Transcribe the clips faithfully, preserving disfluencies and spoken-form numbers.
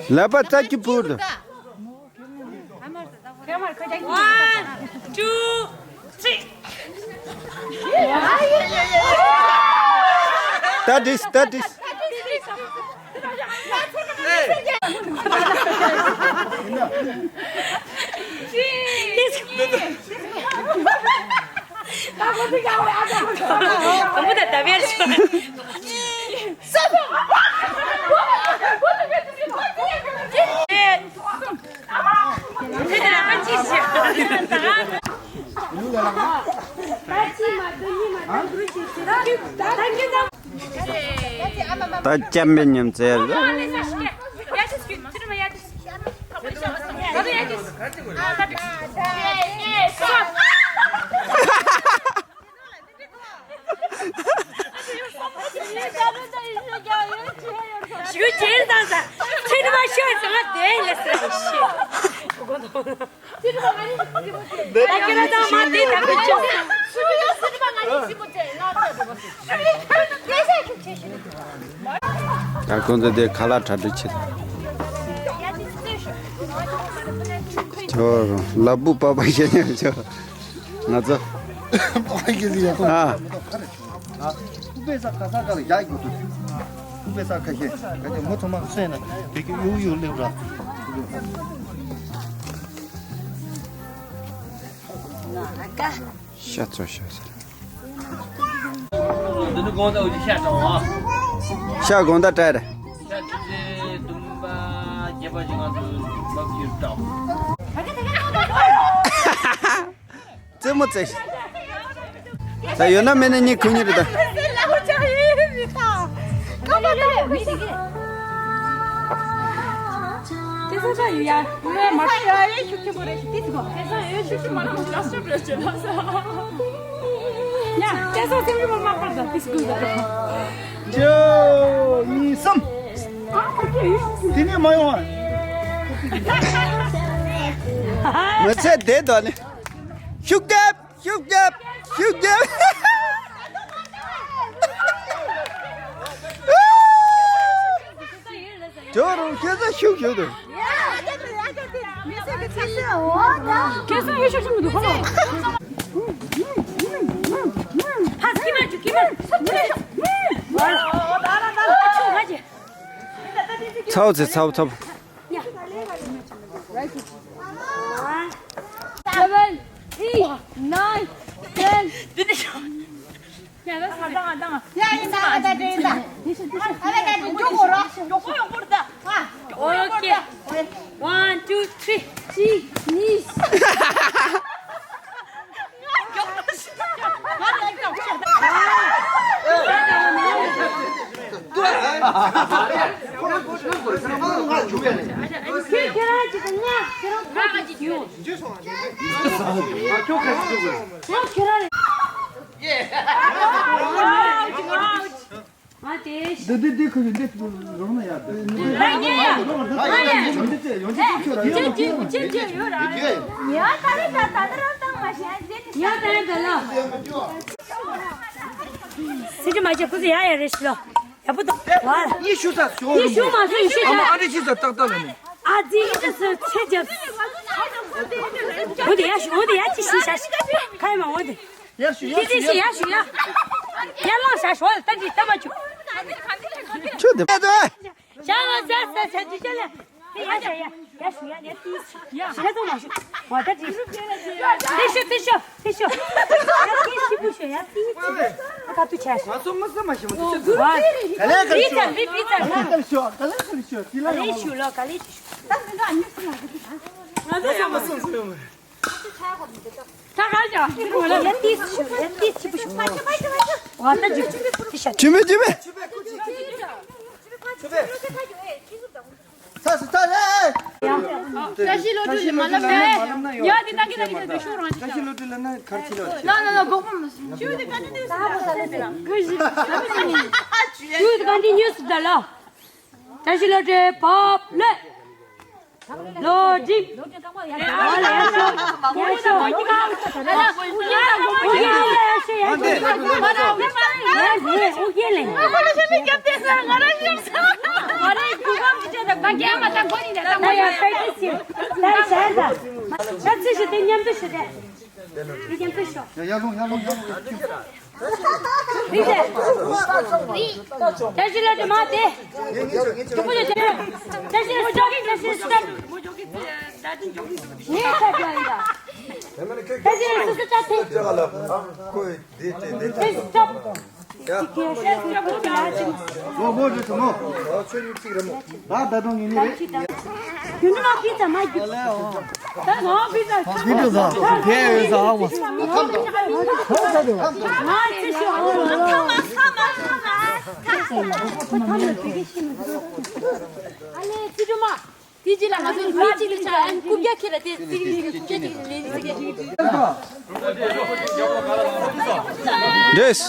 ལག་པ་རྩ་ཀྱི་ཕུར། One, two, three. That is, that is. ད་ཅམ་པའི་ཉམས་ཚད། ཞུ་ཅེར་དང་ས་ཚིག་མ་ཤོད་ཟེར་ང་དེ་ལས་ཟེར་ཤི། ད་ཁྱེད་རང་ཚང་མ་དེ་ད་ཁོ་ཅོ། ད་ཁོང་ཚོ་དེ་ཁ་ལག་གྲ་སྒྲིག་བྱེད། ཁྱོད་ལ་བུ་པ་པ་ཞེ་ཉམས་ཆོག་ང་ཚོ། པ་པ་ཞེ་ཉམས་ཆོག་ཨ། ཨ། ཁུ་པེ་ས་ཁ་ས་ཁ་ལ་ཡག་གི་འདུག་ཁུ་པེ་ས་ཁ་ཤས་ཁ་ཤས་མོ་ཚང་མ་སོན་ན་བེ་ཀི་ཡུ་ཡུ་ལེབ་ར། ཤ་ཚོ་ཤ་ཚོ། འདི་ནི་དགོང་དག་འུ་ཅག་ཤ་བཏང་བ། ཤ་དགོང་དག་སྤྲད་རེད། ཤ་ཆུ་ཚོད་བདུན་པ་བརྒྱད་པ་ཅིག་ང་ཚོ་མ་ཕྱིར་བཏང་། རྩེད་མོ་རྩེ། ད་ཡོད་ན་མེད་ན་གཉིས་ཁུ་གཉིས་རེད་ད། གཅིག་གཉིས་གསུམ། དེ་ནས་མ་ཡོང་བ། མི་ཚེ་བདེ་དོ་ནི། ཤུགས་རྒྱབ། ཤུགས་རྒྱབ། ཤུགས་རྒྱབ། ཇོ་རུ་ཤེས་ས་ཤུགས་ཤུགས་དུ། ཁེ་སང་ཡོད་ཤུགས་ཤུགས་མི་འདུག་ཧོ། ཧ་ཁི་མ་ཅུ་ཁི་མ། ཚའོ་ཚེ་ཚའོ་ཚའོ། Seven, eight, nine, ten. འདི་ནི་ཤོག་ཡ་ཡིན་ད། ཨ་ད་དེ་ཡིན་ད། ཨ་ད་དེ་མགྱོགས་པོ་རོ། མགྱོགས་པོ་ཡོང་པོར་ད། ཨ། Okay. One, two, three. གཅིག་གཉིས། ཁྱེད་ཁྱེད་རང་གཅིག་དང་ང་ཁྱེད་རང་ཁོ་གཅིག་ཡོད། ང་ཁྱེད་རང་རེད། ང་དེ། འདི་འདི་འདི་ཁུ་འདི་རོགས་ན་ཡ། ང་ཡ་ཡ། ང་ཡ་ཡ། ཡོང་ཅི་ཅི་ཁྱོད་ར་ཡོང་ཅི་ཅི་ཡོད་ར། ཡ་ད་རེ་ད་ད་རང་ཏང་མ་ཤེས་ཟེར་ནི། ཡ་ད་རེ་ད་ལ། སྲིད་ཇུས་མ་བྱེད་ཁུ་ཚོ་ཡ་ཡ་རེ་ཞུ་ལོ། ཡ་བུ་དོ་བ། ཡི་ཞུ་ས་ཞུ་ཡི་ཞུ་མ་ཞུ་ཡི་ཞུ་ཨ་མ་ཨ་རི་ཞུ་ས་ཏག་ཏག་ལ་ནི། ཨ་ཙི་ཨི་ཙི་སུ་ཚེ་རྒྱབ། འོ་དེ་ཡ་ཞུ་འོ་དེ་ཡ་ཅི་ཞུ་ཤ་ཤི་ཁ་ཡ་མ་འོ་དེ། ཡ་ཞུ་ཡ་ཏི་ཏི་ཞུ་ཡ་ཞུ་ཡ། ཡར་ལངས་ཤག་ཞོགས་ལ་ལྟ་འདི་ལྟ་མ་བཅུག་ཁྱོད་དེ། ཤག་ལ་ཤག་ཤག་ཤག་ཅི་ཤག་ལ། ཡ་ཤག་ཡ་ཡ་ཤུ་ཡ་ཡ་ཏི་ཤག་ཤག་ཙོ་མ་ཤུ། ཝ་ད་ཏི་ཤུ་ཏི་ཤུ་ཏི་ཤུ་ཏི་ཤུ། ཡ་ཏི་ཤི་བུ་ཤུ་ཡ་ཏི་ཤུ། ཨ་ཁ་ཏུ་ཆ་ཤུ། ང་ཚོ་མི་ཟ་མ་ཤི་མ་ཏི་ཤུ། ཝ་ག་ལེ་ག་ལེ་པི་ཙ་པི་པི་ཙ་ག་ལེ་ག་ལེ་ཤོ་ག་ལེ་ག་ལེ་ཤོ་ཏི་ལ་ག་ལེ་ཤུ་ལོ་ག་ལེ་ཤུ། ང་ཚོ་ཟ་མ་སོང་སོང་ཡོང་མ། ད་ག་ལ་ཡ་ཏི་ཤུ་ཡ་ཏི་ཤི་བུ་ཤུ། ཝ་ད་ཇུ་ཏི་ཤུ། ཇུ་མེ་ཇུ་མེ། ཚ་སི་ཚ་ལེ། བཀྲ་ཤིས་ལོ་དྲུག་ལ་མ་ལབ་ན། ཡ་དེ་ད་གི་ད་གི་ད་གི་ཤོག་རང་བཀྲ་ཤིས་ལོ་དྲུག་ལ་ན་གར་ཆི་ལོ་ཆི། ལ་ལ་ལ་གོག་པ་མ་སུ། ཞུ་དེ་ག་འདི་ནས་སུ་ད་ལ། ཞུ་དེ་ག་འདི་ཉོས་སུ་ད་ལ། བཀྲ་ཤིས་ལོ་དྲུག་བབ་ལེ། ལོ་དྲུག་ལོ་དྲུག་ཡ་ཤོ་ཡ་ཤོ། ད་ཅི་ཞིག་དེ་མཉམ་དུ་ཞུ་དེ། མི་ཉམས་པའི་ཤོག་ཡ་ཡ་ལོང་ཡ་ལོང་ཡ་ལོང་། རིག་དེ། བཀྲ་ཤིས་ལོ་དྲུག་མ་དེ། ཡ་ཡ་ཡ་ཡ། ཇོ་ཁོ་ཇོ་ཇོ། བཀྲ་ཤིས་ལོ་ཇོ་གི་བཀྲ་ཤིས་ལོ་ཇོ་གི། ངའི་ཆ་ཇོ་ཡིན་ད། བཀྲ་ཤིས་ལོ་སུ་སུ་ཆ་དེ། ཁོས་དེ་དེ་དེ་དེ། ལོ་མོ་རེད་མོ། ད་ད་དུང་ངེས་ནི་རེད། རྒྱུན་དུ་ང་པི་ཙ་མ་རྒྱུ། ད་ང་པི་ཙ། བི་ཌིའོ་ཟ། དེ་ཡོད་ཟ་ཨ་མ། ང་ཅི་ཤོག་ཨ་མ། ཨ་ལེ། ཨ་ལེ་ཚི་ཇོ་མ། དེ་རྗེས་ལ་ང་ཚོ་མི་གཅིག་ལ་ཆ་ཨན་རྐུབ་བཀྱག་ཁྱེར་ར་དེ་ཚིག་རིག་རྐུབ་བཀྱག་ཅིག་ལེན་ཟིག་འདྲེས།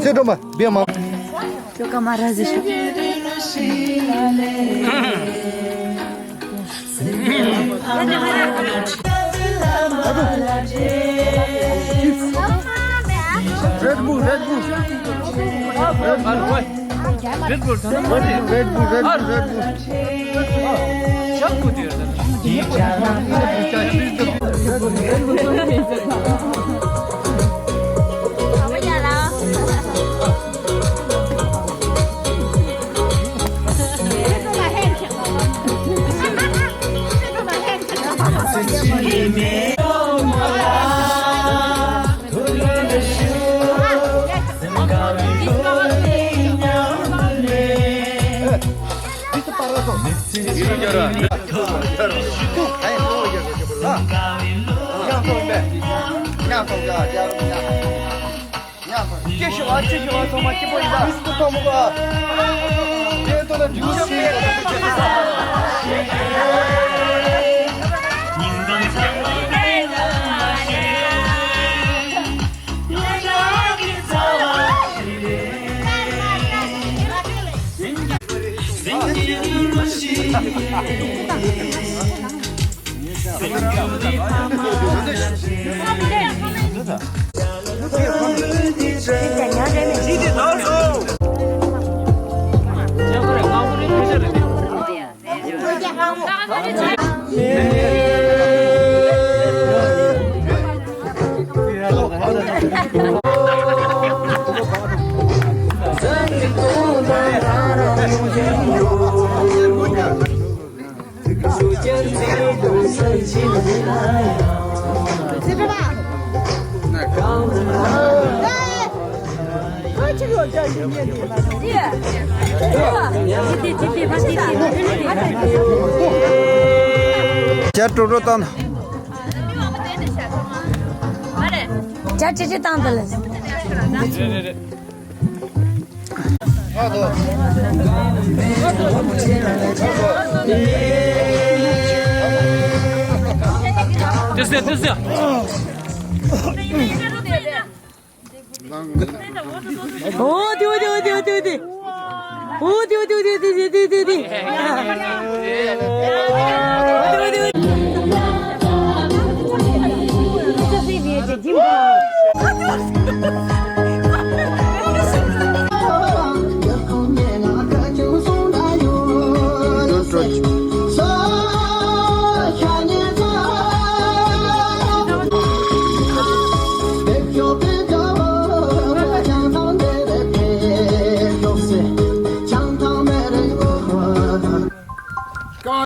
ཚེ་སྒྲོལ་མ་བེ་མ། ཁྱོད་ཀ་མ་ར་ཟི་ཤོག Red Bull, Red Bull. Red Bull. Red Bull, Red Bull, Red Bull, Red Bull. ཇ་དྲོ་དྲོ་བཏང་། ཇ་ཆེ་ཆེ་བཏང་དང་ལ། ཏི་སེ་ཏི་སེ། འོ་དེ་འོ་དེ་འོ་དེ་འོ་དེ་འོ་དེ། འོ་དེ་འོ་དེ་འོ་དེ་འོ་དེ་འོ་དེ།